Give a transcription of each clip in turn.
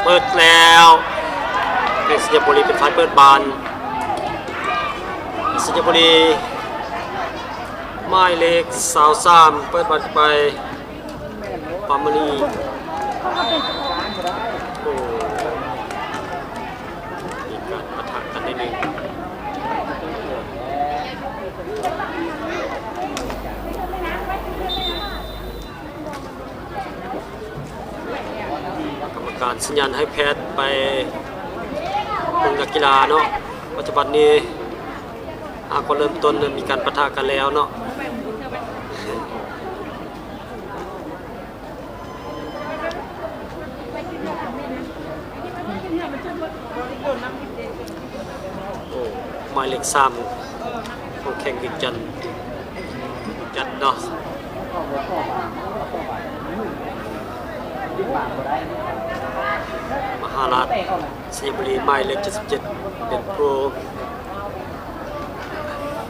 ເປີດແລ້ວ ແຂວງໄຊຍະບູລີເປັນຝ່າຍເປີດບານ. ໄຊຍະບູລີ ໝາຍເລກຊາວສາມ ເປີດບານໄປ ປາມາລີ. ໂອ້ ມີການປະທະກັນນິດໜຶ່ງ. ກຳມະການສັນຍານໃຫ້ແພດໄປເບິ່ງນັກກິລາເນາະ. ປັດຈຸບັນນີ້ຫາກໍເລີ່ມຕົ້ນມີການປະທະກັນແລ້ວເນາະ. ໂອ້ ໝາຍເລກສາມ ຂອງແຂວງວຽງຈັນ ຈັນເນາະ. ມະຫາລາດໄຊຍະບູລີ ໝາຍເລກເຈັດສິບເຈັດ ເປັນຜູ້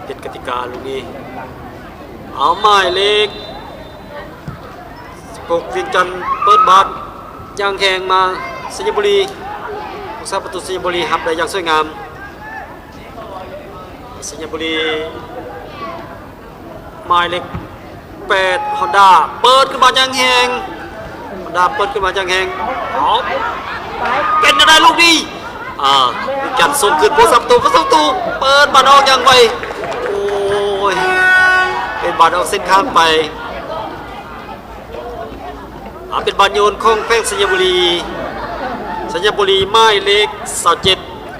ຜິດກະຕິກາລູກນີ້. ເອົາ ໝາຍເລກ ສິບຫົກ ວຽງຈັນ ເປີດບານຢ່າງແຮງມາ ໄຊຍະບູລີ. ຜູ້ຮັກສາປະຕູໄຊຍະບູລີຮັບໄດ້ຢ່າງສວຍງາມ. ໄຊຍະບູລີ ໝາຍເລກແປດ ຮອນດ້າ ເປີດຂຶ້ນມາຢ່າງແຮງ. ຮອນດ້າເປີດຂຶ້ນມາຢ່າງແຮງ. ເອົາ ເປັນແນວໃດລູກນີ້? ອ່າ ວຽງຈັນສົ່ງຄືນ ຜູ້ຮັກສາປະຕູ ຜູ້ຮັກສາປະຕູ ເປີດບານອອກຢ່າງໄວ. ໂອ້ຍ ເປັນບານອອກເສັ້ນຂ້າງໄປ. ອ່າ ເປັນບານໂຍນຂອງແຂວງໄຊຍະບູລີ. ໄຊຍະບູລີ ໝາຍເລກຊາວເຈັດ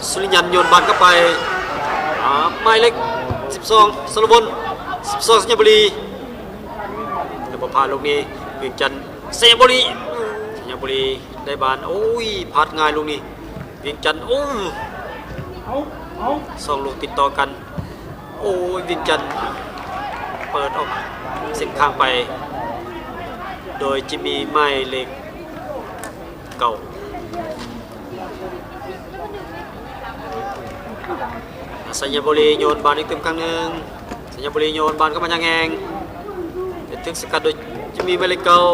ສຸລິຍັນ ໂຍນບານເຂົ້າໄປ. ອ່າ ໝາຍເລກສິບສອງ ສະໂລບົນ ສິບສອງ ໄຊຍະບູລີ ແຕ່ບໍ່ຜ່ານລູກນີ້. ວຽງຈັນ ໄຊຍະບູລີ ໄຊຍະບູລີໄດ້ບານ. ໂອ້ຍ ພາດງ່າຍລູກນີ້. ວຽງຈັນ ໂອ້ ສອງລູກຕິດຕໍ່ກັນ. ໂອ້ຍ ວຽງຈັນເປີດອອກເສັ້ນຂ້າງໄປ ໂດຍຈິມມີ ໝາຍເລກເກົ້າ. ໄຊຍະບູລີໂຍນບານອີກຕື່ມຄັ້ງໜຶ່ງ. ໄຊຍະບູລີໂຍນບານເຂົ້າມາຢ່າງແຮງ ແຕ່ຖືກສະກັດໂດຍຈິມມີ ໝາຍເລກເກົ້າ.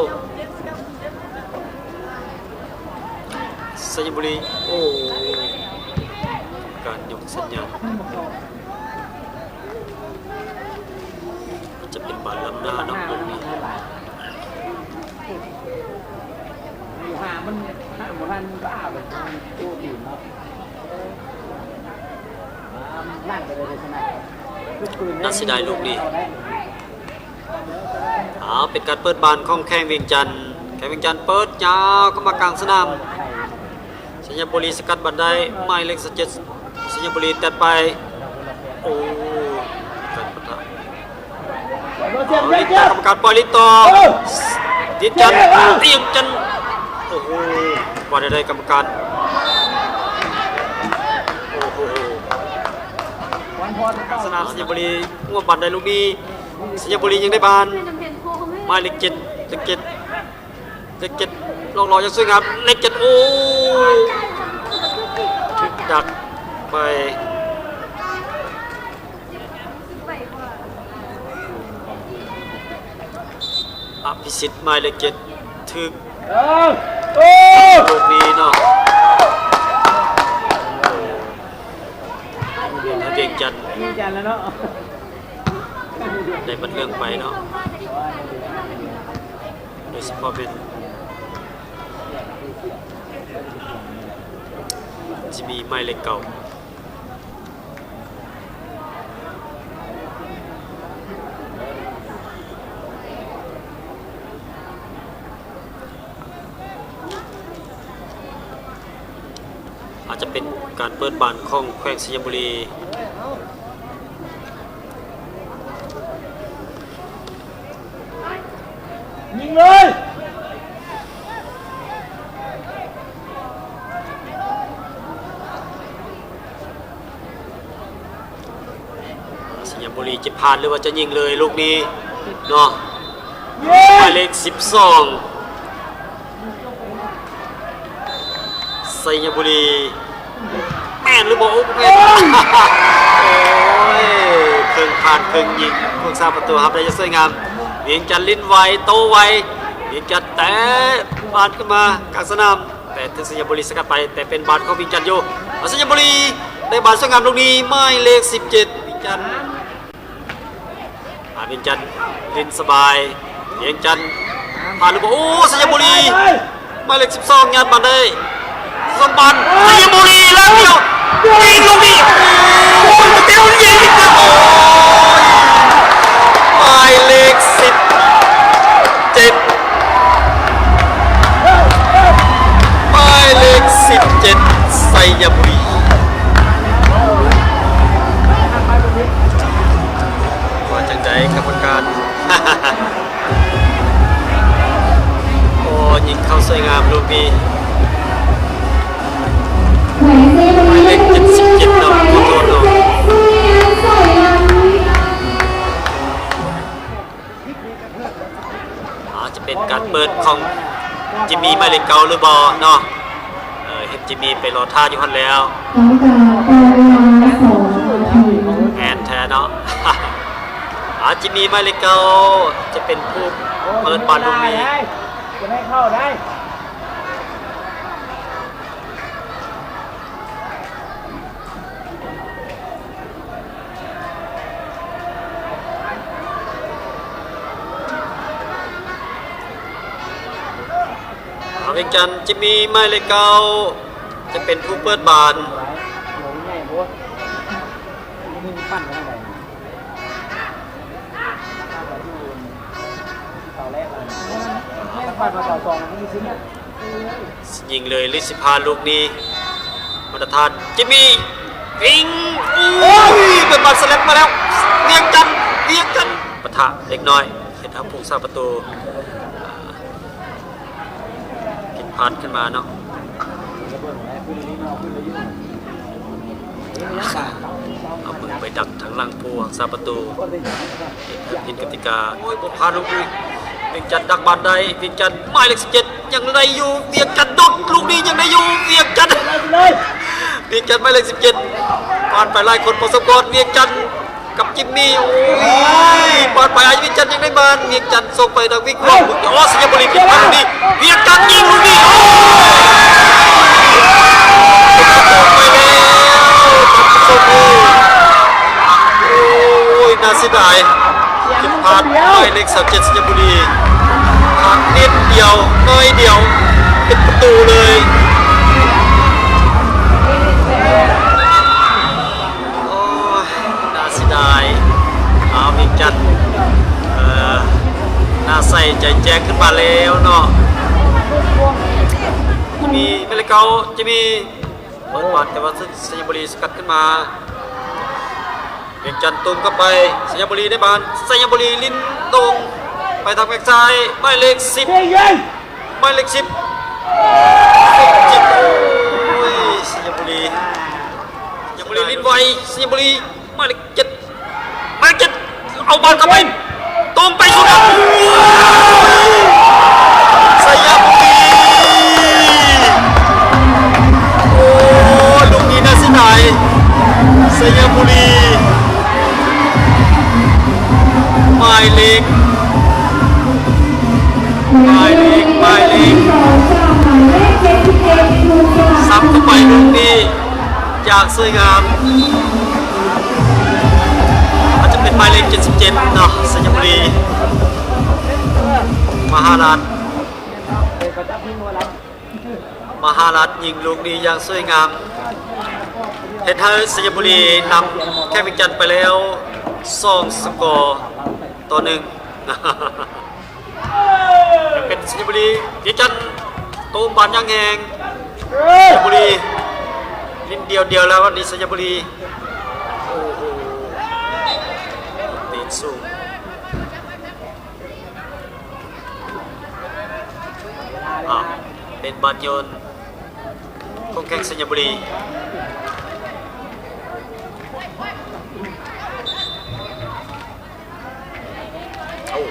ໄຊຍະບູລີ ໂອ້ ການຍົກສັນຍານ ຈະເປັນບານລ້ຳໜ້າເນາະ ລູກນີ້. ໜ້າເສຍດາຍລູກນີ້. ເອົາ ເປັນການເປີດບານຂອງແຂວງວຽງຈັນ. ແຂວງວຽງຈັນເປີດຍາວເຂົ້າມາກາງສະໜາມ. ໄຊຍະບູລີສະກັດບານໄດ້ ໝາຍເລກຊາວເຈັດ ໄຊຍະບູລີແຕະໄປ. ໂອ້ ການປະທະ ເອົາ ລິດຕໍ່ ກຳມະການປ່ອຍລິດຕໍ່. ວຽງຈັນ ວຽງຈັນ ໂອ້ໂຫ ວ່າແນວໃດກຳມະການ. ໂອ້ໂຫ ກາງສະໜາມ ໄຊຍະບູລີ ງວບບານໄດ້ລູກນີ້. ໄຊຍະບູລີຍັງໄດ້ບານ ໝາຍເລກເຈັດ ເລກເຈັດ ເລກເຈັດ ລອກຫຼໍ່ຢ່າງສວຍງາມ. ເລກເຈັດ ໂອ້ ຖືກດັກໄປ. ອະພິສິດ ໝາຍເລກເຈັດ ຖືກ ເອີ ໂອ້ ລູກນີ້ເນາະ. ວຽງຈັນ ວຽງຈັນແລ້ວເນາະ ໄດ້ບັດເລື່ອງໄປເນາະ. ໂດຍສະເພາະເປັນຈິມມີ ໝາຍເລກເກົ້າ. ອາດຈະເປັນການເປີດບານຂອງແຂວງໄຊຍະບູລີ. ຍິງເລີຍ! ໄຊຍະບູລີຈະຜ່ານ ຫຼືວ່າຈະຍິງເລີຍລູກນີ້ເນາະ. ຍິງ! ໝາຍເລກສິບສອງ ໄຊຍະບູລີ ແມ່ນຫຼືບໍ່? ໂອ້ ແມ່ນ. ໂອ້ຍ ເຄິ່ງຜ່ານເຄິ່ງຍິງ ຜູ້ຮັກສາປະຕູຮັບໄດ້ຢ່າງສວຍງາມ. ວຽງຈັນຫຼິ້ນໄວ ໂຕ້ໄວ ວຽງຈັນແຕະບານຂຶ້ນມາກາງສະໜາມ. ແຕ ແຕ່ຖືກໄຊຍະບູລີສະກັດໄປ ແຕ່ເປັນບານຂອງວຽງຈັນຢູ່. ໄຊຍະບູລີໄດ້ບານສວຍງາມລູກນີ້ ໝາຍເລກສິບເຈັດ ວຽງຈັນ. ອາ ວຽງຈັນຫຼິ້ນສະບາຍ ວຽງຈັນຜ່ານລູກບອລ ໂອ້ ໄຊຍະບູລີ ໝາຍເລກສິບສອງ ຍາດບານໄດ້ ສອງບານ ໄຊຍະບູລີ ແລ້ວດຽວ ຍິງລູກນີ້ ໂອ້ຍ ເຕະລູກນີ້ ໂອ້ຍ ໝາຍເລກສິບເຈັດ ໝາຍເລກສິບເຈັດ ໄຊຍະບູລີ. ວ່າຈັ່ງໃດກຳມະການ? ໂອ້ ຍິງເຂົ້າສວຍງາມລູກນີ້ ໝາຍເລກເຈັດສິບເຈັດເນາະ ຂໍໂທດເນາະ. ອາດຈະເປັນການເປີດຂອງຈິມມີ ໝາຍເລກເກົ້າ ຫຼືບໍ່ເນາະ? ເອີ ເຫັນຈິມມີໄປລໍຖ້າຢູ່ຫັ້ນແລ້ວ ຕ້ອງການເວລາສອງນາທີ ແມ່ນແທ້ເນາະ. ອາ ຈິມມີ ໝາຍເລກເກົ້າ ຈະເປັນຜູ້ເປີດບານລູກນີ້ ຈະໄດ້ເຂົ້າໄດ້. ຫາວຽງຈັນ ຈິມມີ ໝາຍເລກເກົ້າ ຈະເປັນຜູ້ເປີດບານ. ຊິຍິງເລີຍ ຫຼື ຊິຜ່ານລູກນີ້ ມາດຕະຖານ ຈິມມີ ຍິງ ໂອ້ຍ ເປີດບານສະແລັບມາແລ້ວ ວຽງຈັນ ວຽງຈັນ ປະທະເລັກນ້ອຍ ເຮັດໃຫ້ຜູ້ຮັກສາປະຕູ ຜິດພາດຂຶ້ນມາເນາະ. ເອົາມືໄປດັກທາງຫຼັງຜູ້ຮັກສາປະຕູ ຜິດກະຕິກາ. ໂອ້ຍ ບໍ່ຜ່ານລູກນີ້ ວຽງຈັນດັກບານໄດ້ ວຽງຈັນ ໝາຍເລກສິບເຈັດ ຍັງໄດ້ຢູ່ ວຽງຈັນໂດດ ລູກນີ້ຍັງໄດ້ຢູ່ ວຽງຈັນ ວຽງຈັນ ໝາຍເລກສິບເຈັດ ຜ່ານໄປຫຼາຍຄົນພໍສົມຄວນ ວຽງຈັນ ກັບຈິມມີ ໂອ້ຍ ປາດໄປ ວຽງຈັນຍັງໄດ້ບານ ວຽງຈັນສົ່ງໄປທາງວິກ ໂອ້ ໄຊຍະບູລີ ເປັນທາງນີ້ ວຽງຈັນຍິງລູກນີ້ ໂອ້ຍ ໄປແລ້ວ ໂອ້ຍ ໜ້າເສຍດາຍ ຜິດພາດ ໝາຍເລກຊາວເຈັດ ໄຊຍະບູລີ ພາດນິດດຽວ ໜ້ອຍດຽວ ເປັນປະຕູເລີຍ. ໂອ້ຍ ໜ້າເສຍດາຍ ອາ ວຽງຈັນ ເອີ ໜ້າໃສໃຈແຈ້ງຂຶ້ນມາແລ້ວເນາະ ມີໝາຍເລກເກົ້າ ຈະມີເປີດບານ ແຕ່ວ່າໄຊຍະບູລີສະກັດຂຶ້ນມາ ວຽງຈັນຕຸ້ມເຂົ້າໄປ ໄຊຍະບູລີໄດ້ບານ ໄຊຍະບູລີຫຼິ້ນຕົງໄປທາງແບັກຊ້າຍ ໝາຍເລກສິບ ໝາຍເລກສິບ ສິບເຈັດ ໂອ້ຍ ໄຊຍະບູລີ ໄຊຍະບູລີຫຼິ້ນໄວ ໄຊຍະບູລີ ໝາຍເລກເຈັດ ໝາຍເລກເຈັດ ເອົາບານເຂົ້າໄປ ຕົງໄປສຸດ ໄຊຍະບູລີ ໂອ້ ລູກນີ້ໜ້າເສຍດາຍ ໄຊຍະບູລີ ໝາຍເລກ ໝາຍເລກ ໝາຍເລກ ສັບເຂົ້າໄປລູກນີ້ ຢ່າງສວຍງາມ ອາດຈະເປັນໝາຍເລກເຈັດສິບເຈັດເນາະ ໄຊຍະບູລີ ມະຫາລາດ ມະຫາລາດຍິງລູກນີ້ຢ່າງສວຍງາມ ເຮັດໃຫ້ໄຊຍະບູລີນຳແຂ້ງວຽງຈັນໄປແລ້ວ ສອງສະກໍຕໍ່ໜຶ່ງ. ເປັນໄຊຍະບູລີ ວຽງຈັນ ໂຕ້ມບານຢ່າງແຮງ ໄຊຍະບູລີ ຫຼິ້ນດຽວໆ ແລ້ວ ວັນນີ້ໄຊຍະບູລີ ໂອ້ໂຫ ຕີນສູງ ອາ ເປັນບານໂຍນຂອງແຂ້ງໄຊຍະບູລີ. ໂອ້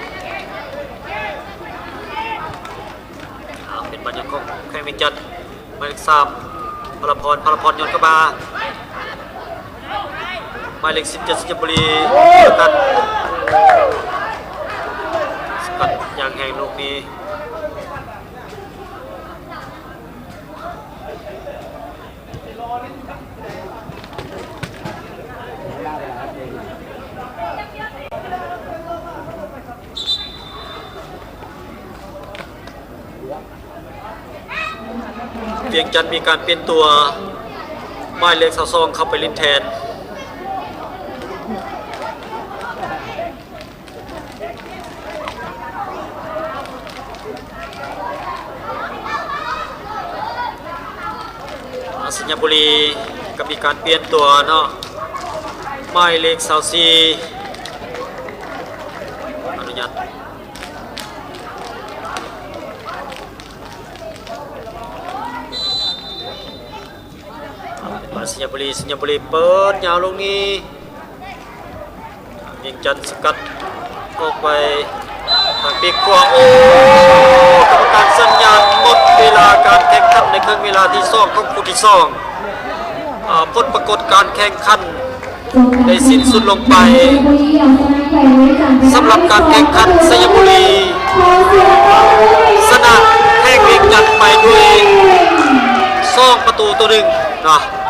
ເປັນບານໂຍນຂອງແຂ້ງວຽງຈັນ ໝາຍເລກສາມ ພາລະພອນ ພາລະພອນໂຍນເຂົ້າມາ ໝາຍເລກສິບເຈັດ ໄຊຍະບູລີ ສະກັດ ສະກັດຢ່າງແຮງລູກນີ້. ວຽງຈັນມີການປ່ຽນຕົວ ໝາຍເລກຊາວສອງເຂົ້າໄປຫຼິ້ນແທນ. ອາ ໄຊຍະບູລີກໍມີການປ່ຽນຕົວເນາະ ໝາຍເລກຊາວສີ່ ອະນຸຍາດ ໄຊຍະບູລີ ໄຊຍະບູລີເປີດຍາວລູກນີ້ ວຽງຈັນສະກັດອອກໄປທາງປີກຂວາ. ໂອ້ ກຳມະການສັນຍານໝົດເວລາການແຂ່ງຂັນໃນເຄິ່ງເວລາທີສອງຂອງຄູ່ທີສອງ. ອາ ຜົນປາກົດການແຂ່ງຂັນໄດ້ສິ້ນສຸດລົງໄປ ສຳລັບການແຂ່ງຂັນໄຊຍະບູລີ ຊະນະແຂວງວຽງຈັນໄປດ້ວຍສອງປະຕູຕໍ່ໜຶ່ງເນາະ.